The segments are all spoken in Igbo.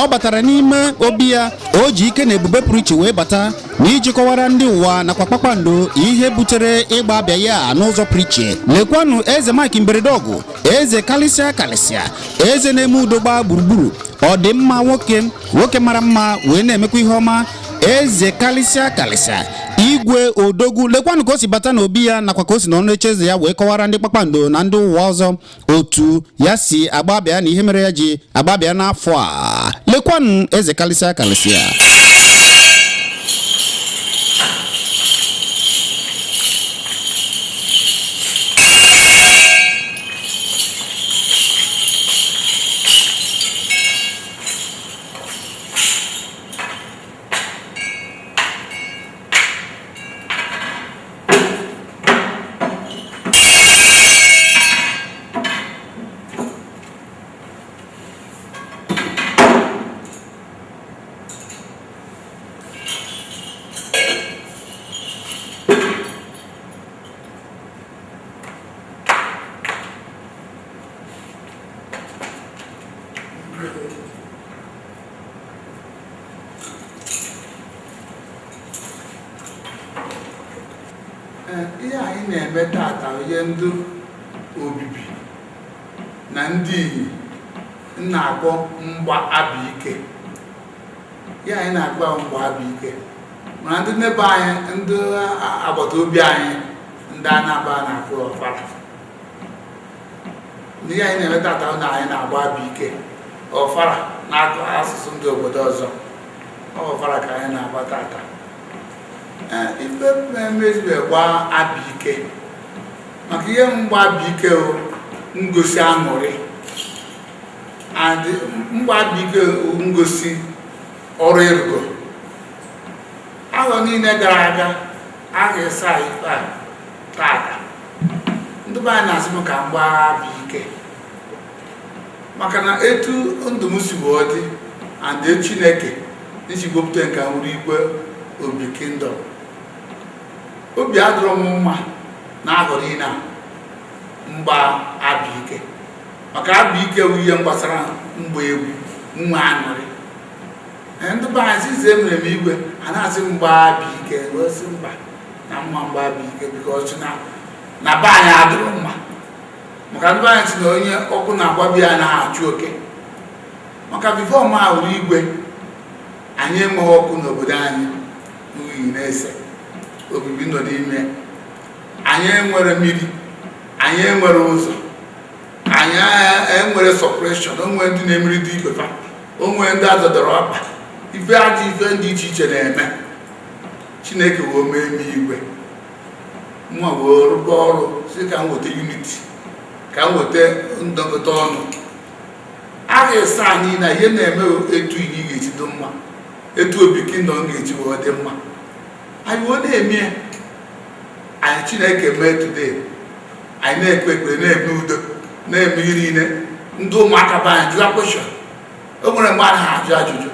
Ọ batara n'ime obi ya, o ji ike na ebube pụrụ iche wee bata na iji kọwara ndị ụwa nakwa kpakpando ihe butere ịgba abịa ya n'ụzọ pụrụ iche. Lekwanụ Eze Mike Mberedeọgụ, eze kalịsịa kalịsịa, eze na-eme udo gbaa gburugburu, ọ dị mma, nwoke nwoke mara mma wee na-emekwa ihe ọma, eze kalịsịa kalịsịa, igwe odogwu. Lekwanụ ka o si bata n'obi ya nakwa ka o si n'ọnụ oche eze ya wee kọwara ndị kpakpando na ndị ụwa ọzọ otu ya si agba abịa na ihe mere ya ji agba abịa n'afọ a. Lekwanụ eze kalịsịa kalịsịa. Ihe anyị na-eme tata, ihe ndị Obibi na ndị Inyi na-akpọ mgba abịa ike, ihe anyị na-akpọ mgba abịa ike, mana ndị nebe anyị, ndị agbata obi anyị, ndị Anaba na-akpọ ọfala. Ihe anyị na-eme tata na anyị na-agba abịa ike, ọfala na asụsụ ndị obodo ọzọ, ọfala ka anyị na-agba tata. Ife mmezibe gbaa abịa ike maka ihe mgba abịa ike o ngosi aṅụrị and mgba abịa ike ngosi ọrụ ịrụgo ahọ niile gara aga ahọ ịsaa. Ife a tata, ndị be anyị na-asị m ka m gbaa abịa ike maka na etu ndụ m si wee dị and Chineke iji wepụta nke nwere igwe Obi Kingdom, obi adịrọ m mma na ahọ niile a mgba abịa ike, maka abịa ike bụ ihe gbasara mgba egwu nwa aṅụrị. Ndị be anyị size emere m igwe, ha na-asị mgba abịa ike, wee sị mba na mma mgba abịa ike, because na be anyị adịrọ mma, maka ndị be anyị si na onye ọkụ na-agbabi ya na-achụ oke. Maka before ma wuru igwe, anyị enweghị ọkụ n'obodo anyị, uyi na-ese Obibi nọ n'ime, anyị enwere mmiri, anyị enwere ụzọ, anyị enwere separation, onwe ndị na-emeri dị ibe fa, onwe ndị azọdọrọ ọkpa, ife ajọ ife dị iche iche na-eme. Chineke wee mee m igwe, nwa wee rụba ọrụ si ka m weta unity, ka m weta ndọkọta ọnụ. A ga-esa anyị na ihe na-eme etu Inyi ga-esi dị mma, etu Obi Kingdom ga-esi wee dị mma. Anyị wee na-eme anyị, Chineke mee today, anyị na-ekpe ekpere, na-eme udo, na-eme ihe niile. Ndị ụmụaka be anyị jụọ question. O nwere mgbe a na-ajụ ajụjụ,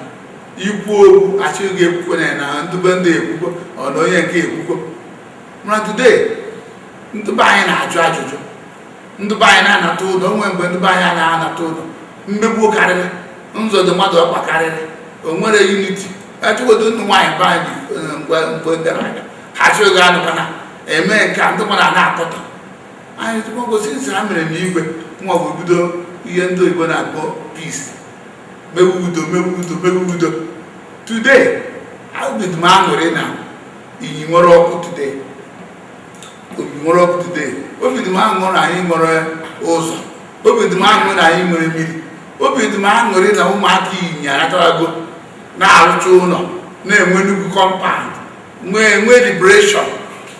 ikwu okwu achịghị gị, ekwukwo na ndị be ndị ekwukwo ọ na onye nke ekwukwo. Mana today, ndị be anyị na-ajụ ajụjụ, ndị be anyị na-anata ụlọ. Onwe mgbe ndị be anyị na-anata ụlọ, mmegbu karịrị, nzọdụ mmadụ ọkpa karịrị, o nwere unity. Achụgodo ndị nwaanyị be anyị mgbe gara aga, ha chụghị anụkwana eme nke a, ndị mmadụ na-akọtọ anyị. Tụkwagosi nsị ha mere m igwe, nwa bụ bido ihe ndị oyibo na-akpọ peace, mewe udo, mewe udo, mewe udo. Today, obi dị m aṅụrị na Inyi nwere ọkụ today, Obi nwere ọkụ today. Obi dị m aṅụrị na anyị nwere ụzọ. Obi dị m aṅụrị na anyị nwere mmiri. Obi dị m aṅụrị na ụmụaka Inyi anatawago na-arụcha ụlọ, na-enwe nnukwu compound, nwee nwee liberation.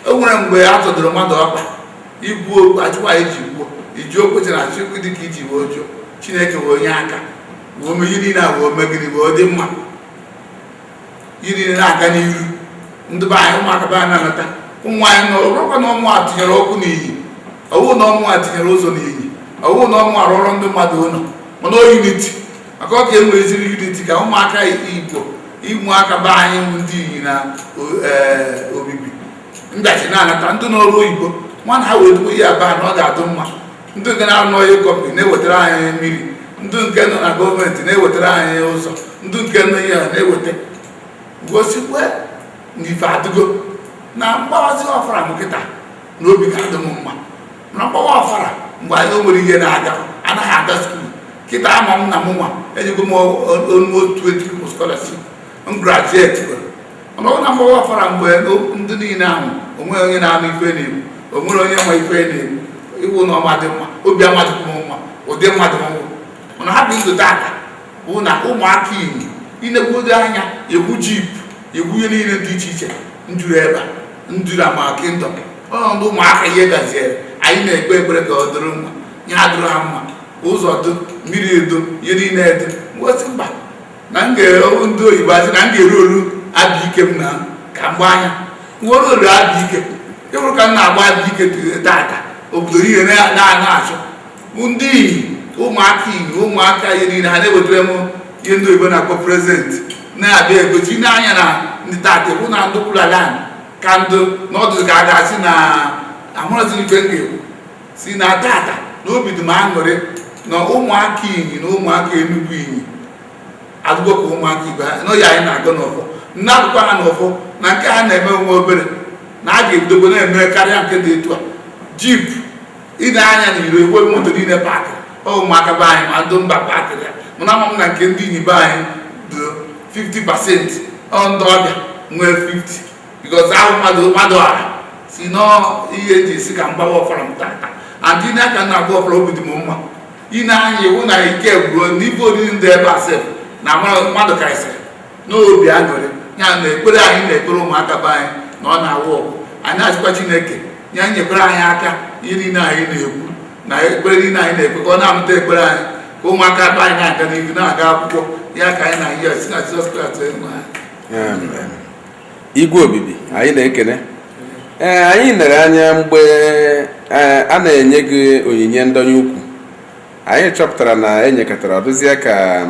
O nwere mgbe a tọdoro mmadụ ọkpa, ikwu okwu achịkwa iji kwuo iji okwu chere achịkwu dị ka iji wee jụọ. Chineke wee onye aka wee mee ihe niile a, wee mee gịnị, wee dị mma, ihe niile na-aga n'iru. Ndị be anyị, ụmụaka be anyị na-anata, ụmụ anyị nọ ọrụkwa na ọmụ a tinyere ọkụ n'Inyi, ọwụ na ọmụ a tinyere ụzọ n'Inyi, ọwụ na ọmụ arụọrọ ndị mmadụ ụlọ, mana o unity, maka ọ ka e nweziri unity ka ụmụaka Igbo, ụmụaka be anyị bụ ndị Inyi na Obibi mbịachi na-anata ndị n'ọrụ oyibo nwana ha wee dukwu ihe aba na ọ ga-adụ mma. Ndị nke na-arụ n'oil company na-ewetara anyị mmiri, Ndị nke nọ na gọọmenti na-ewetara anyị ụzọ, ndị nke nọ ihe na-eweta gosikwe na ife adịgo na mgbawazi ọfara m kịta na obi ga-adị m mma. Na mgbawa ọfara mgbe anyị nwere ihe na-aga, anaghị aga school. Kịta ama m na mụ nwa enyego m almost 20 people scholarship, m graduate. Mana ọ na mgbawa ọfara mgbe ndị niile ahụ, onweghị onye na-anụ ife na-ekwu, onwere onye ma ife na-ekwu iwu na ọma dị mma, obi amadịkwu m mma, ụdị mmadụ m nwụ. Mana ha bụ ndụ tata bụ na ụmụaka Inyi inegwodo anya egwu jeep, egwu ihe niile dị iche iche njuru ebe a, njuru ama kingdom. Ọnọdụ ụmụaka ihe gaziere, anyị na-ekpe ekpere ka ọ dịrị mma, nye adịrị ha mma, ụzọ dị, mmiri edo, ihe niile edo. Ngosi mba na m ga ndị oyibo asị na m ga-eru oru abịa ike m na ka mgbe anya nwere oru abịa ike ịhụrụ ka m na-agba abịa ike tata. Obodo niile na-achọ ndị Inyi, ụmụaka Inyi, ụmụaka ihe niile ha na-ewetara m ihe ndị oyibo na-akpọ present, na-abịa egochi n'anya na ndị tata bụ na ndị kwulalan ka ndụ n'ọdụ ka a ga-asị na amụrụzi ife m ga-ekwu si na tata na obi dị m aṅụrị na ụmụaka Inyi na ụmụaka Enugwu Inyi adụgo ka ụmụaka ibe ha n'oyi. Anyị na-agụ n'ọfọ, nne akwụkwọ ha n'ọfọ na nke ha na-eme nwa obere na a ga-ebidokwa na-eme karịa nke dị etu a. Jeep ị na-anya na iro ekwe moto niile park, ọ ụmụaka be anyị ma ndị mba parkịrị ya. Mana ama m na nke ndị Inyi be anyị dị 50%, ọ ndị ọbịa nwee 50, because ahụ mmadụ mmadụ ọra si nọọ ihe eji esi ka mgbawa ọfara m tata. And ị na-aka na-agba ọfara, obi dị m mma. Ị na-anya iwu na ike gwuo n'ife oriri ndị ebe a sef na mmadụ karịsịrị n'obi aṅụrị ya na ekpere anyị na-ekpere ụmụaka be anyị na ọ na-awụ ọgụ. Anyị na-achịkwa Chineke ya nyekwara anyị aka, ihe niile anyị na-ekwu na ekpere niile anyị na-ekpe ka ọ na-amụta ekpere anyị, ka ụmụaka be anyị na-aga n'ihu na-aga akwụkwọ ya ka anyị na-ayọ si na Jizọs Kraịst onye nwe anyị. Amen. Igwe Obibi, anyị na-ekene. Ee, anyị lere anya mgbe a na-enye gị onyinye ndonye ukwu, anyị chọpụtara na enyekọtara ọdụzie ka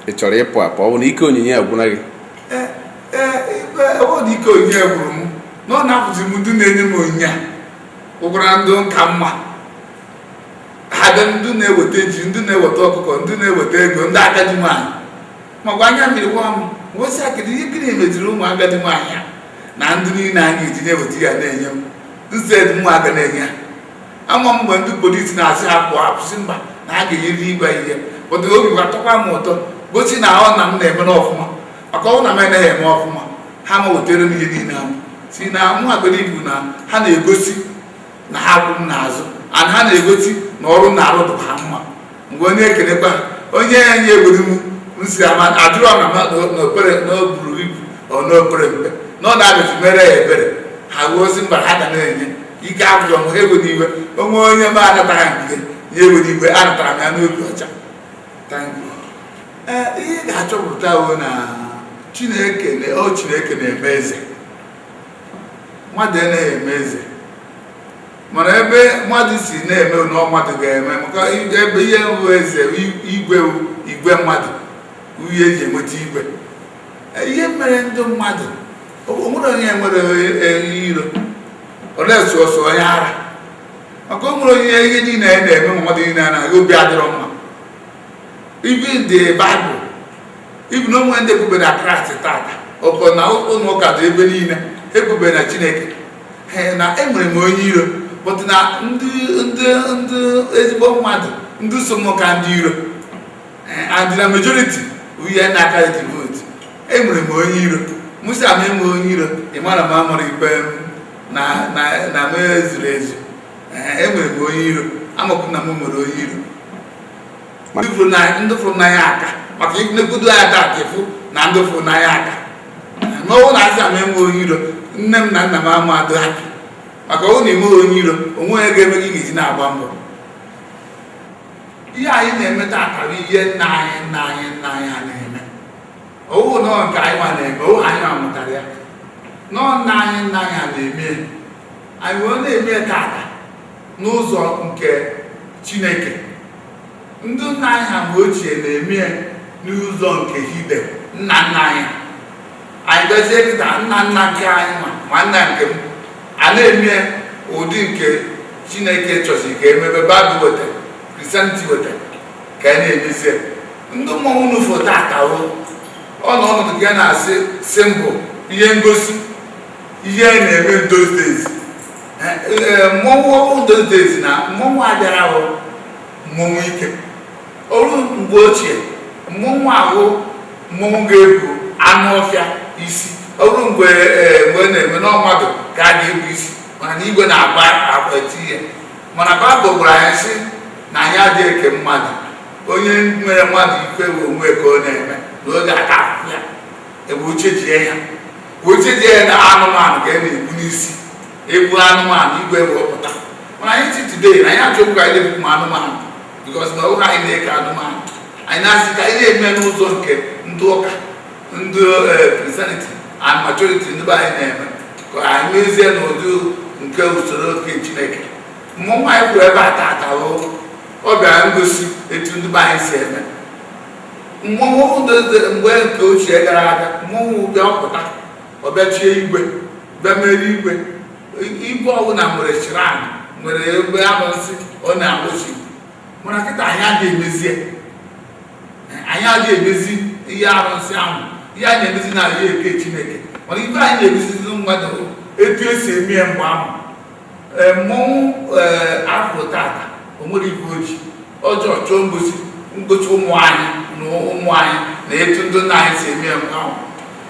ị chọrọ ịpụ apụ. Ọ bụ na ike onyinye agwụna gị? Ee, ife ọ bụrụ na ike onyinye gwụrụ m na ọ na-apụzi m, ndị na-enye m onyinye a ụgwara ndị nka mma ha bịa, ndị na-eweta ji, ndị na-eweta ọkụkọ, ndị na-eweta ego, ndị agadi nwaanyị makwa anya mmiri gwa m nwesị akịrị ihe gịnị meziri ụmụ agadi nwaanyị a na ndị niile anyị eji na-eweta ya na-enye m instead mụ aga na-enye ha. Ama m mgbe ndị polisi na-asị ha pụọ, apụsị mba na ha ga-enyere igwe ihe pụta. Obi atọkwa m ụtọ gosi na ọ na m na-eme n'ọfụma, maka ọ na m anaghị eme ọfụma, ha ma wetara m ihe niile ahụ si na mụ agara ibu na ha na-egosi na ha kwụ m n'azụ and ha na-egosi na ọrụ m na-arụ dị ha mma. Mgbe onye ekelekwa onye enye egwuru m nsi ama ajụrọ na n'opere na o buru ibu ọ n'opere mpe na ọ na-abịazi mere ya ebere, ha gosi mba ha ga na-enye ike abụrọ m ha ego n'iwe onwe onye m anataghị nke nye ego n'iwe, anatara m ya n'obi ọcha. Thank you. Ee, ihe ị ga-achọpụta bụ na Chineke ọ Chineke na-eme eze, mmadụ anaghị eme eze. Mana ebe mmadụ si na-eme na mmadụ ga-eme maka ebe ihe bụ eze igwe bụ igwe mmadụ, ihe eji enweta igwe. Ihe mere ndị mmadụ o nwere onye nwere iro ole sọsọ onye ara, maka o nwere onye ihe niile a na-eme ma mmadụ niile anaghị obi adịrọ mma. Even the Bible, even onwe ndị ekwube na Kraịst tata ọkọ na ụlọ ụka dị ebe niile ekwube na Chineke. He na enwere m onye iro, but na ndị ezigbo mmadụ ndị so m ka ndị iro and na majority bụ ihe na-akarị the vote. Enwere m onye iro, musa m enwe onye iro, ị mara m amara ikpe m na na na m ezuru ezu. Enwere m onye iro, amakwu na m nwere onye iro. Ndị fụrụ n'anya aka maka nnekwudo anya taa efu na ndị fụrụ n'anya aka n'ọnwụ na asị m enwe onye iro, nne m na nna m ama adị happy, maka ọ na enweghị onye iro, onwe onye ga-eme gị ga-eji na-agba mbọ. Ihe anyị na-eme tata bụ ihe nna anyị nna anyị nna anyị ha na-eme. Ọwụ nọọ nke anyị nwa na-eme, ọwụ anyị nwa mụtara ya nọọ nna anyị nna anyị ha na-eme ya. Anyị wee na-eme ya tata n'ụzọ nke Chineke. Ndị nna anyị ha mgbe ochie na-eme ya n'ụzọ nke hide nna nna anyị ha. Anyị gazie kịta, nna nna nke anyị ma nna nke m a na-eme ya ụdị nke Chineke chọsiri ka emebe. Baịbụl wetara, Christianity wetara. Ka anyị na-emezie ndị mmọnwụ n'ufo tata, ọ nọ ọnọdụ ka ya na-asị symbol, ihe ngosi ihe a na-eme in those days. Mmọnwụ those days na mmọnwụ abịara hụ mmọnwụ ike ọrụ mgbe ochie. Mmọnwụ ahụ, mmọnwụ ga-ebu anụ ọfịa isi ọrụ mgbe na-eme n'ọmadụ ka a ga-ebu isi, mana na igwe na-agba agba eti ihe. Mana Baịbụl gwara anyị sị na anyị adịghị eke mmadụ. Onye mere mmadụ ife bụ onwe ka ọ na-eme na oge ata afụfụ ya ebe uche jie ya, uche jie ya na anụmanụ ka a na-ebu n'isi, ebu anụmanụ igwe wepụta. Mana anyị ti today na anyị achọghị ka anyị na-ebu anụmanụ, because na ọbụghị anyị na-eke anụmanụ. Anyị na-asị ka anyị na-eme n'ụzọ nke ndị ụka, ndị Christianity and maturity ndị be anyị na-eme, ka anyị mezie n'ụdị nke usoro nke Chineke. Mmọnwụ anyị kwuru ebe a tata bụ ọ bịara ngosi etu ndị be anyị si eme mmọnwụ mgbe nke ochie gara aga. Mmọnwụ bịa pụta, ọ bịa chie igwe, bịa merie igwe. Igwe ọbụla nwere shrine, nwere ebe arụsị ọ na-awụchi. Mana kịta anyị adịghị emezie, anyị adịghị emezi ihe arụsị ahụ. Ihe anyị na-emezi na ihe eke Chineke. Mana ife anyị na-emezi mmadụ etu esi eme ya mgbe ahụ. Ee, mmọnwụ, ee, afọ tata o nwere ife oji ọjọọ chọọ ngosi, ngosi ụmụ anyị na ụmụ anyị na etu ndị nna anyị si eme ya mgbe ahụ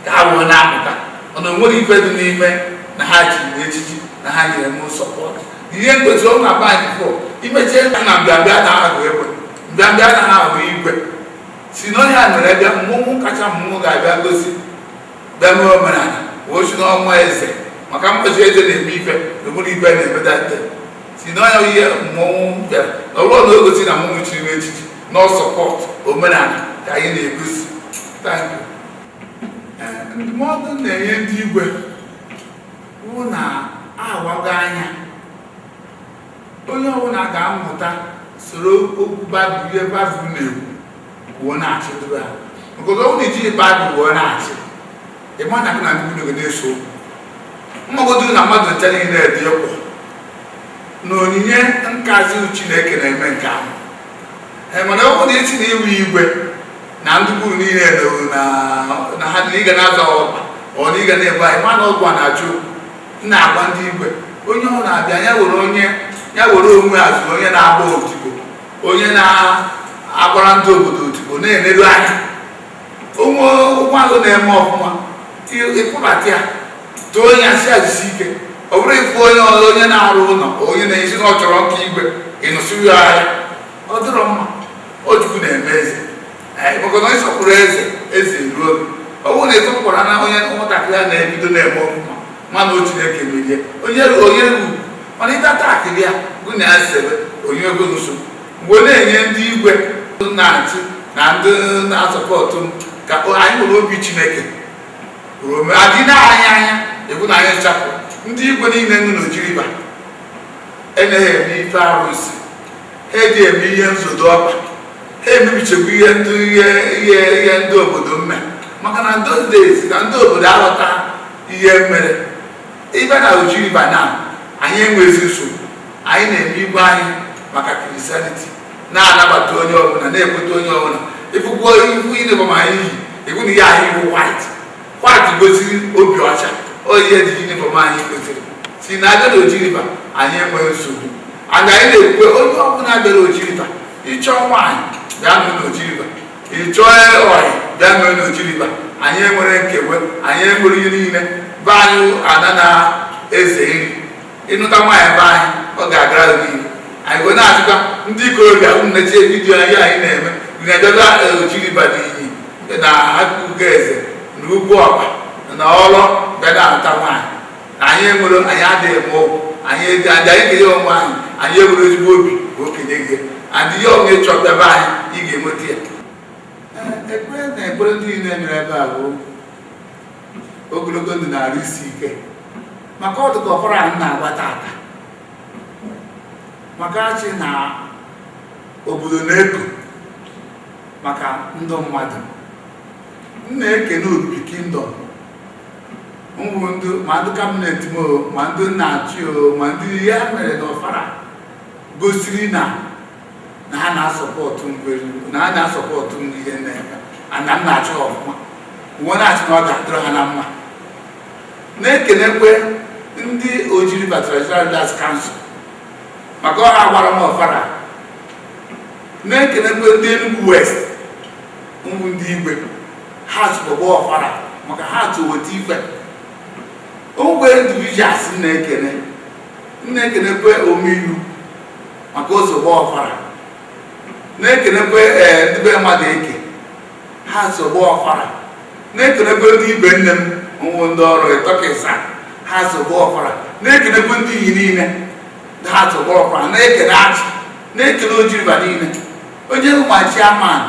ka ha wee na-apụta. Mana o nwere ife dị n'ime na ha chiri echichi na ha nyere m support. Ihe ngosi ọ na anyị fọ imechie na mbịambịa na-ahụ egbe, mbịambịa na-ahụ igwe si n'ọhịa mere bịa. Mmọnwụ kacha mmọnwụ ga-abịa gosi, bịa mee omenala wee si n'ọnwa eze maka mkpachi eze na-eme ife na onwere ife na-eme date si n'ọnya. Ihe mmọnwụ bịara na ọ bụrụ na o gosi na mmọnwụ chiri m echichi na support omenala ka anyị na-egosi. Thank you. Ee, ndụmọdụ m na-enye ndị igwe wụ na awago anya onye ọbụla ga-amụta soro okwu Baịbụl, ihe Baịbụl na-ekwu wụọ na-achị ndụ ha, nke ọ bụrụ na ijighị Baịbụl wụọ na-achị, ịma na gị na ndị nwunye gị na-eso okwu mmagodu na mmadụ ncha niile dị ekwo na onyinye nkazi Chineke na-eme nke ahụ. Ee, mana ọ bụrụ na esi na iwu igwe na ndị kwuru niile na ha na ịga na-azọ ọkpa ọ na ịga na-ebu anyị mana ọgwụ a na-achụ m na-agwa ndị igwe, onye ọ na-abịa ya were onye ya were onwe azụ, onye na-agba odibo, onye na-agbara ndị obodo odibo, na-eneru anya onwe ụgbọ ahụ na-eme ọfụma, ịkwụbata ya, too ya, si ajisi ike. Ọ bụrụ ịfụ onye ọzọ, onye na-arụ ụlọ, onye na-esi na ọ chọrọ nka igwe ịnụsịrị ya ahịa, ọ dịrọ mma. O Chukwu na-eme eze. Ee, maka na ịsọpụrụ eze, eze eruo gị. Ọ bụrụ na ịsọpụkwara na onye nwatakịrị a na-ebido na-eme ọfụma, mana o Chineke merie onye onye ugwu, mana ịdata akịrị ya gụ na ya sebe onye ego nsogbu. Mgbe ọ na-enye ndị igwe na-achị na ndị na-asọpọtụ m ka anyị nwere obi Chineke ruo adị na-anya anya ekwu na anyị chapụ ndị igwe niile nọ n'Oji River enaghị eme ife arụsị, ha eji eme ihe nzodo ọkpa, ha emebichekwa ihe ndị ihe ndị obodo mme, maka na those days na ndị obodo aghọta ihe mere ịbịa na Oji River na anyị enwezi nsogbu. Anyị na-eme igwe anyị maka Christianity, na-anabata onye ọbụla, na-ekweta onye ọbụla. Ifụkwa ifu uniform anyị yi, ikwu na ihe anyị bụ white. White gosiri obi ọcha. Ọ ihe dị uniform anyị gosiri si na abịa na Oji River anyị enweghị nsogbu. And anyị na-ekwukwe onye ọbụla bịara Oji River, ịchọọ nwaanyị bịa nụ n'Oji River, ịchọọ ọyị bịa nụ n'Oji River. Anyị enwere nkewe, anyị enwere ihe niile be anyị ada na eze nri. Ịnụta nwaanyị be anyị, ọ ga-agara gị n'ihu. Anyị wee na-achịkwa ndị ikorobịa unu na-eche video anyị anyị na-eme na-edebe Oji River n'inyi na akụkọ eze na ugwu ọkpa na ọlọ bịa na-anụta nwaanyị. Anyị enwere, anyị adịghị eme ọgwụ, anyị eji anyị anyị kenye onwe anyị. Anyị enwere ezigbo obi ka okenye gị and ihe ọbụla ịchọ bịaba anyị, ị ga-enweta ya. Ekpere na ekpere ndị niile mere ebe a bụ ogologo ndụ na-arụ isi ike, maka ọ dịka ọfara anyị na-agba tata, maka achị na obodo na-eko maka ndụ mmadụ. M na-ekene Obibi Kingdom mbụ, ndị ma ndị cabinet m o, ma ndị na-achị o, ma ndị ya mere na ọfara gosiri na Na ha na-asọpọtụ m na ha na-asọpọtụ m n'ihe na-eme, ana m na-achọ ọfụma uwe na-achị na ọ ga-adịrị ha na mma. Na-ekenekwe ndị Oji River Traditional Rulers Council maka ọha gbara m ọfara. Na-ekenekwe ndị Enugu West, ụmụ ndị igwe ha tụgbọgba ọfara maka ha tụ weta ife ogbe. Individuals na-ekene, na-ekenekwe omeiwu maka ozugbo ọfara. Na-ekenekwe ee ndị be mmadụ eke ha sogbo ọfara. Na-ekenekwe ndị ibe nne m, ụmụ ndị ọrụ ịtọkịsa ha sogbo ọfara. Na-ekenekwe ndị iyi niile ha sogbo ọfara. Na-ekene achị, na-ekene Oji River niile, onye bụ ma chairman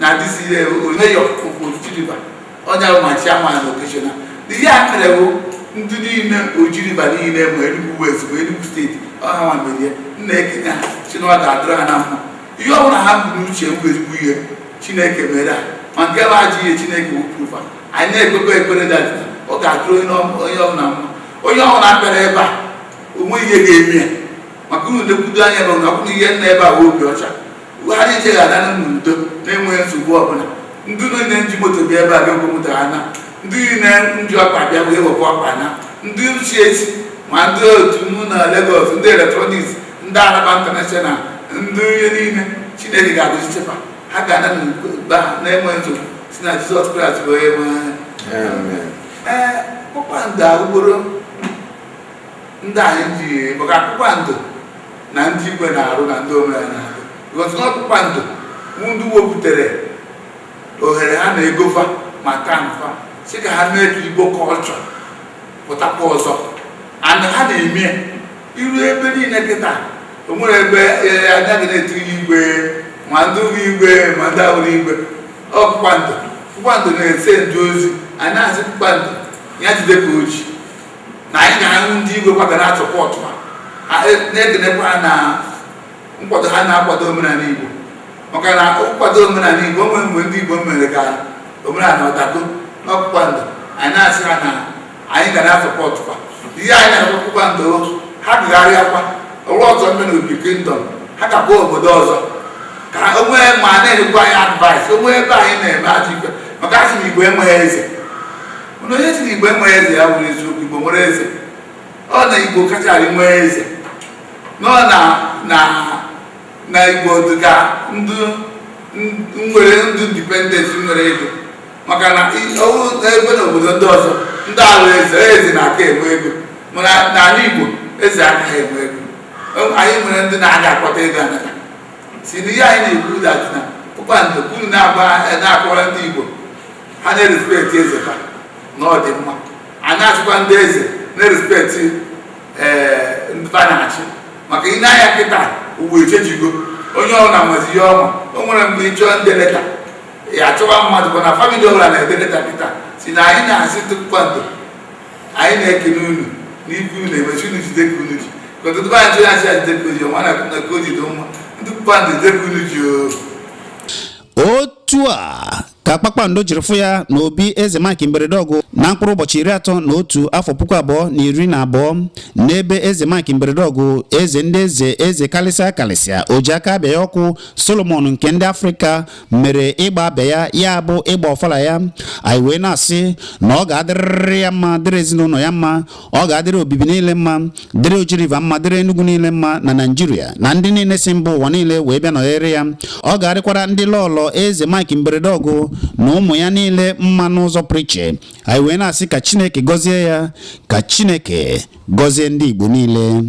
na DCA, mayor of Oji River, onye bụ ma chairman na occasional. Ihe a mere bụ ndị niile Oji River niile, ma Enugu West ma Enugu Steeti, ọha nwa merie. M na-ekene ha si na ọ ga-adịrị ha na mma. Ihe ọ bụla ha bụ n'uche m bụ ezigbo ihe Chineke mere ha, ma nke bụ ajọ ihe, Chineke wepụrụ. Anyị na-ekpekwa ekpere that ọ ga-adịrị onye ọbụla mma. Onye ọbụla bịara ebe a, onwe ihe ga-eme ya maka unu lekwudo anya ebe na ọbụla ihe nna ebe a wee obi ọcha ha niche ga-ada n'udo na-enweghị nsogbu ọbụla. Ndị niile nji moto bịa ebe a ga-ekwe moto ha na ndị niile nji ọkpa bịa wee wepụ ọkpa na ndị uche esi, ma ndị otu mụ na Lagos, ndị electronics, ndị Alaba International, ndị ihe niile, Chineke ga-agọzi chefa ha ga-ana n'ugba na-enwe nsogbu si na Jizọs Kraịst bụ onye nwe. Amen. Ee, kpakpando ahụgboro ndị anyị ji maka kpakpando na ndị igwe na-arụ na ndị omenala na-arụ, because na kpakpando ndị wepụtara ohere ha na-egofa ma taa mfa si ka ha mee ka Igbo culture pụtakwa ọzọ, and ha na-eme iru ebe niile kịta. O nwere ebe anya gị na-etinye igwe, ma ndị bụ igwe ma ndị ahụrụ igwe. Ọ kpakpando, kpakpando na-ese ndị ozi. Anyị na-asị kpakpando ya jide ka oji na anyị ga-ahụ ndị igwe kwaga na support ha. Na-ekenekwa ha na nkwado ha na-akwado omenala Igbo, maka na nkwado omenala Igbo o nwere mgbe ndị Igbo mere ka omenala ọdago n'ọkpụkpando. Anyị na-asị ha na anyị ga na-asupport ha. Ihe anyị na-akpọ kpakpando, ha gagharịakwa ọrụ ọzọ mme na Obi Kingdom, ha gakwa obodo ọzọ ka o nwee ma na-enyekwa anyị advice, o nwee ebe anyị na-eme ajọ ife, maka asị na Igbo enweghị eze. Mana onye si na Igbo enweghị eze, ya nwere eziokwu. Igbo nwere eze. Ọ na Igbo kacharị nwee eze nọ na Igbo dịka ndị nwere ndị independence, nwere ego, maka na ọwụ ebe n'obodo ndị ọzọ, ndị alụ eze, eze na-aka enwe ego, mana n'ala Igbo eze akaghị enwe ego. Anyị nwere ndị na-aga akpata ego anata si na ihe anyị na-ekwu that na kpakpando unu na-agba na-akọwara ndị Igbo, ha na-erespect eze ha na ọ dị mma. Anyị na-achịkwa ndị eze na-erespect ee ndị fa na-achị, maka ị na-anya kịta uwe echejigo, onye ọbụla nwezi ihe ọma. O nwere mgbe ị chọọ ndị leta ya achọwa mmadụ bụ na family ọbụla na-ede leta kịta si na anyị na-asị ndị kpakpando anyị na-ekene unu n'ife unu emechi unu jide ka unu ji ka ọtụtụ anyị chọrọ asị ya jide ka o ji ọma na ka o ji dị mma. Ndị kpakpando, jide ka unu ji o. Otu a ka kpakpando jiri fụ ya n'obi eze Mike Mberedọgụ na mkpụrụ ụbọchị 31 afọ 2012, n'ebe eze Mike Mberedọgụ, eze ndị eze, eze kalịsịa kalịsịa, o ji aka abịa ya ọkụ Solomon nke ndị Afrịka, mere ịgba abịa ya, ya bụ ịgba ọfala ya. Anyị wee na-asị na ọ ga-adịrịrị ya mma, dịrị ezinụlọ ya mma, ọ ga-adịrị obibi niile mma, dịrị Oji River mma, dịrị Enugu niile mma na Naijiria na ndị niile si mba ụwa niile wee bịa nọnyere ya. Ọ ga-adịkwara ndị lọlọ eze Mike Mberedọgụ na ụmụ ya niile mma n'ụzọ pụrụ iche. Anyị wee na-asị ka Chineke gọzie ya, ka Chineke gọzie ndị Igbo niile.